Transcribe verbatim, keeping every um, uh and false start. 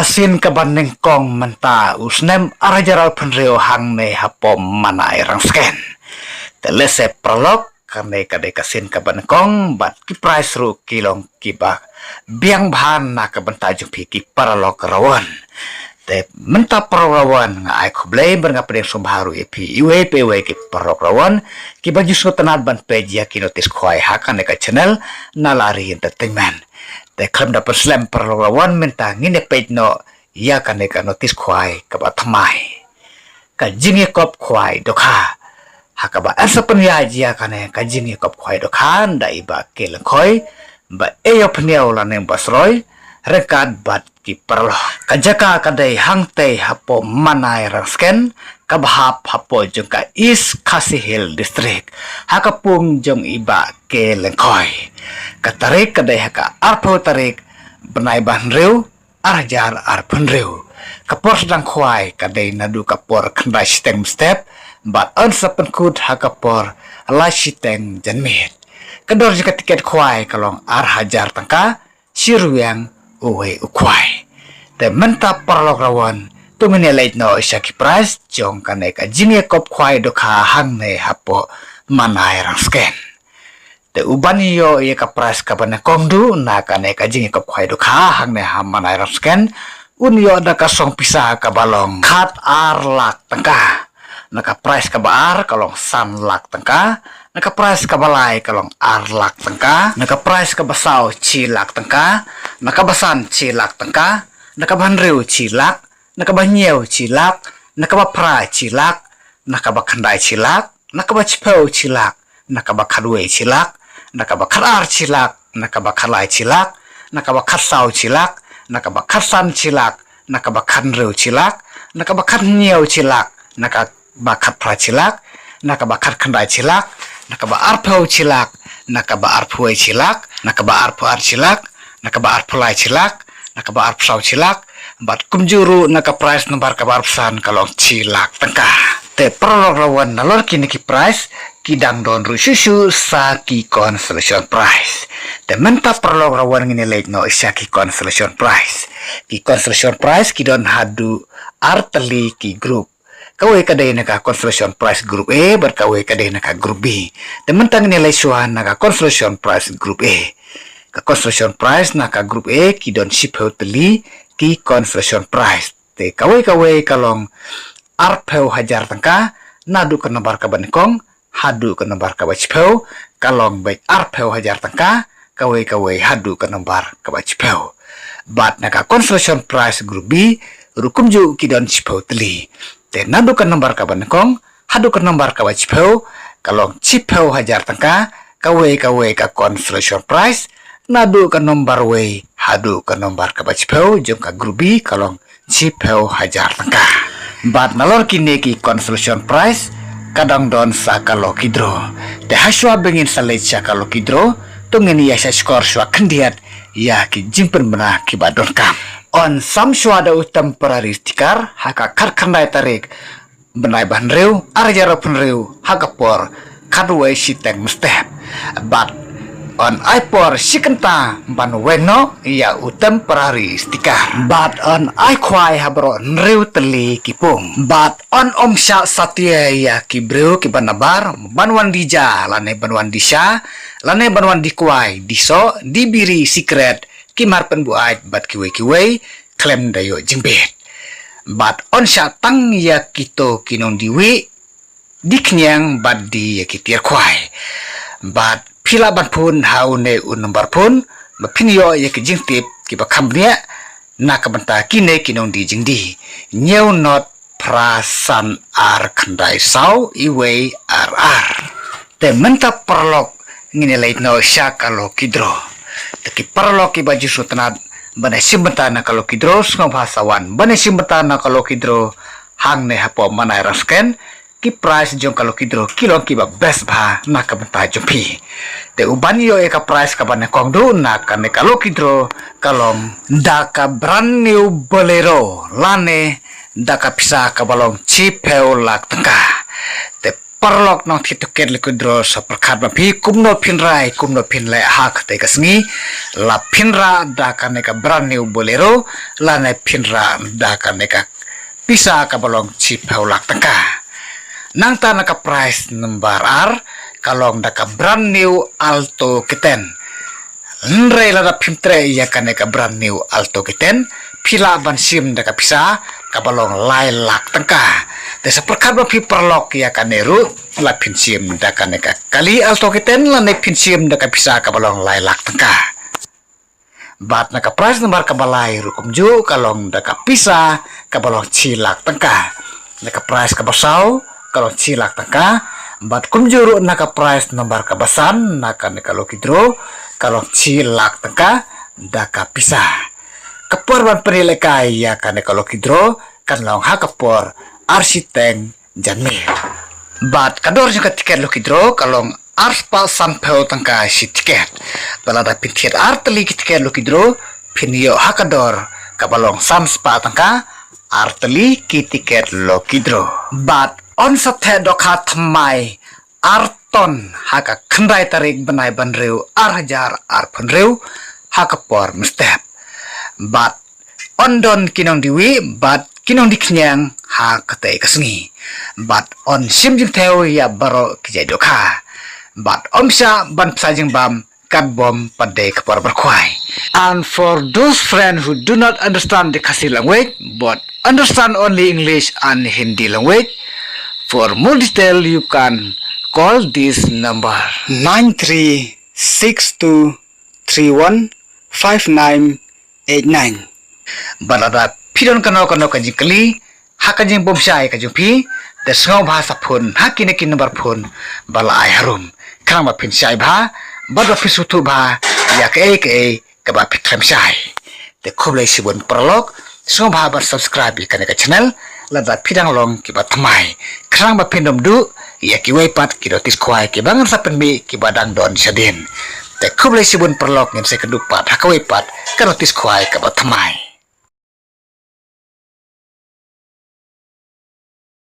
Ka sien kaba nyngkong mynta u snem ar hajar arphew hynriew hangne hapoh Manai Rangskhen. Te lehse paralok, kane ka dei ka sien kaba nyngkong bad ki prize ruh ki long kiba biang bha na ka bynta jong phi ki paralok rawan. Te mynta paralok rawan, nga ai khublei bad nga pdiang sngewbha ruh ïa phi iwei pa iwei ki paralok rawan kiba ju sngewtynnat ban peit ïa ki notice khwai ha kane ka channel Nalari Entertainment. Te khlem da pynslem paralok rawan, mynta ngin ïa peit noh ïa kane ka notice khwai kaba thymmai. Ka jingïakop khwai dohkha. Ha kaba yn sa pynïaid ïa kane ka jingïakop khwai dohkha da i Bah K Lyngkhoi, Bah Eyo Pynïaw lane Bah Sroi, ryngkat bad ki paralok. Ka jaka ka dei hangtei hapoh Manai Rangskhen, kaba hap hapoh jong ka East Khasi Hills District, ha ka pung jong i Bah K Lyngkhoi. Ka tarik ka dei ha ka arphew tarik bnai ba hynriew, ar hajar arphew hynriew. Ka por sdang khwai ka dei naduh ka por khyndai shiteng mynstep bad yn sa pynkut ha ka por lai shiteng janmiet. Ka dor jong ka tiket khwai ka long ar hajar tyngka, shi rwiang uwei u khwai. Te mynta paralok rawan, to ngin ïa leit noh sha ki prize jong kane ka jingïakop khwai dohkha hangne hapoh Manai Rangskhen. Te uban ïoh ïa ka prize kaba nyngkong duh na kane ka jingïakop khwai dohkha hangne ha Manai Rangskhen, un ïoh da ka song pisa kaba long khat ar lak tyngka. Na ka prize kaba ar ka long san lak tyngka. Na ka prize kaba lai ka long ar lak tyngka. Na ka prize kaba saw shi lak tyngka. Na kaba san shi lak tyngka. Na kaba hynriew shi lak. Na kaba hynñiew shi lak. Na kaba phra shi lak. Na kaba khyndai shi lak. Na kaba shiphew shi lak. Na kaba khatwei shi lak. Na kaba khatar shi lak. Na kaba khatlai shi lak. Na kaba khatsaw shi lak. Na kaba khatsan shi lak. Na kaba khathynriew shi lak. Na kaba khathynñiew shi lak. Na kaba khatphra shi lak. Na kaba khatkhyndai shi lak. Na kaba arphew shi lak. Na kaba arphew wei shi lak. Na kaba arphew ar shi lak. Na kaba arphew lai shi lak. Na kaba arphew saw shi lak. Bad kumjuh ruh na ka prize number kaba arphew san ka long shi lak tyngka. Te paralok rawan, nalor kine ki prize ki dang don ruh shuh shuh sa ki consolation prize. Te mynta paralok rawan ngin ïa leit noh sha ki consolation prize. Ki consolation prize ki don haduh ar tylli ki group. Kawei ka dei na ka consolation prize group A bad kawei ka dei na ka group B. Te mynta ngin ïa leit shuwa na ka consolation prize group A. Ka consolation prize na ka group A ki don shiphew tylli ki consolation prize. Te kawei kawei ka long arphew hajar tyngka, naduh ka nombar kaba nyngkong haduh ka nombar kaba shiphew, ka long beit arphew hajar tyngka, kawei kawei haduh ka nombar kaba shiphew. Bad na ka consolation prize group B ruh kumjuh ki don shiphew tylli. Te naduh ka nombar kaba nyngkong haduh ka nombar kaba shiphew, ka long shiphew hajar tyngka, kawei kawei ka consolation prize, naduh ka nombar wei haduh ka nombar kaba shiphew jong ka group B ka long shiphew hajar tyngka. Bad nalor kine ki consolation prize ka dang don sa ka lucky draw. Te hashwa ba ngin sa leit sha ka lucky draw, to ngin ïa shah shkor shuwa khyndiat ïa ki jingpynbna kiba donkam. Yn sam shuwa da u temporary sticker ha ka khatkhyndai tarik bnai ba hynriew, ar hajar arphew hynriew, ha ka por khatwei shiteng mynstep. Bad yn ai por shi kynta ban weng noh ïa u temporary sticker. Bad yn ai khwai ha baroh hynriew tylli ki pung. Bad yn ym shah satia ïa ki briew kiba nabar ban wan die ja lane ban wan die sha lane ban wan die kwai, die soh, die biri, sikret, ki mar pynbuaid bad kiwei kiwei khlem da ïoh jingbit. Bad yn shah tang ïa kito ki nongdie wieh, die khñiang bad die ïa ki tiar khwai. Bad phi lah ban phone ha une u nombar phone ba phin ïoh ïa ki jingtip kiba kham bniah na ka bynta kine ki nongdie jingdie. Hynñiew not phra san ar khyndai saw iwei ar ar. Te mynta paralok ngin ïa leit noh sha ka lucky draw. Te ki paralok kiba ju sngewtynnat ban ïashim bynta na ka lucky draw, sngewbha sa wan ban ïashim bynta na ka lucky draw hangne hapoh Manai Rangskhen. Ki prize jong ka lucky draw ki long kiba best bha na ka bynta jong phi. Te uban ïoh ïa ka prize kaba nyngkong duh na kane ka lucky draw ka long da ka brand new Bolero lane da ka pisa kaba long shiphew lak tyngka. Te Paralok nongthied tiket lucky draw, sa pyrkhat ba phi kumno phin rai, kumno phin leh ha katei ka sngi. La phin rah da kane ka brand new Bolero, lane phin rah da kane ka pisa kaba long shiphew lak tyngka. Nangta na ka prize number ar, ka long da ka brand new Alto K ten. Hynrei lada phim treh ïa kane ka brand new Alto K ten, phi lah ban shim da ka pisa kaba long lai lak tyngka. Te sa pyrkhat ba phi paralok ïa kane ruh, la phin shim da kane ka kali Alto K ten, lane phin shim da ka pisa kaba long lai lak tyngka. Bad na ka prize number kaba lai ruh kumjuh, ka long da ka pisa kaba long shi lak tyngka. Na ka prize kaba saw, ka long shi lak tyngka. Bad kumjuh ruh na ka prize number kaba san, na kane ka lucky draw, ka long shi lak tyngka da ka pisa. Ka por ban pynïalehkai ïa kane ka lucky draw kan long ha ka por ar shiteng janmiet. Bad ka dor jong ka tiket lucky draw ka long ar spah sanphew tyngka shi tiket. Bad lada phin thied ar tylli ki tiket lucky draw, phin ïoh ha ka dor kaba long san spah tyngka ar tylli ki tiket lucky draw. Bad yn sa theh dohkha thymmai ar ton ha ka khyndai tarik bnai ba hynriew ar hajar arphew hynriew ha ka por mynstep. Bad yn don ki nongdie wieh bad ki nongdie khñiang ha katei ka sngi. Bad yn shim jingthew ïa baroh ki jait dohkha. Bad ym shah ban pynshai jingbam katba ym pat dei ka por ban khwai. And for those friends who do not understand the Khasi language but understand only English and Hindi language, for more detail you can call this number, nine three six two three one five nine eight nine. Bad lada phi don kano kano ka jingkylli ha ka jingbymshai ka jong phi, te sngewbha sa phone ha kine ki number phone ba la ai harum. Khnang ba phin shai bha bad ba phin sngewthuh bha ïa kaei kaei kaba phi khlem shai. Te khublei shibun paralok, sngewbha ban subscribe ïa kane ka channel lada phi dang long kiba thymmai, khnang ba phin ym duh ïa kiwei pat ki notice khwai kiba ngan sa pynmih kiba dang don shadien. Te khublei shibun paralok, ngin sa ïakynduh pat ha kawei pat ka notice khwai kaba thymmai.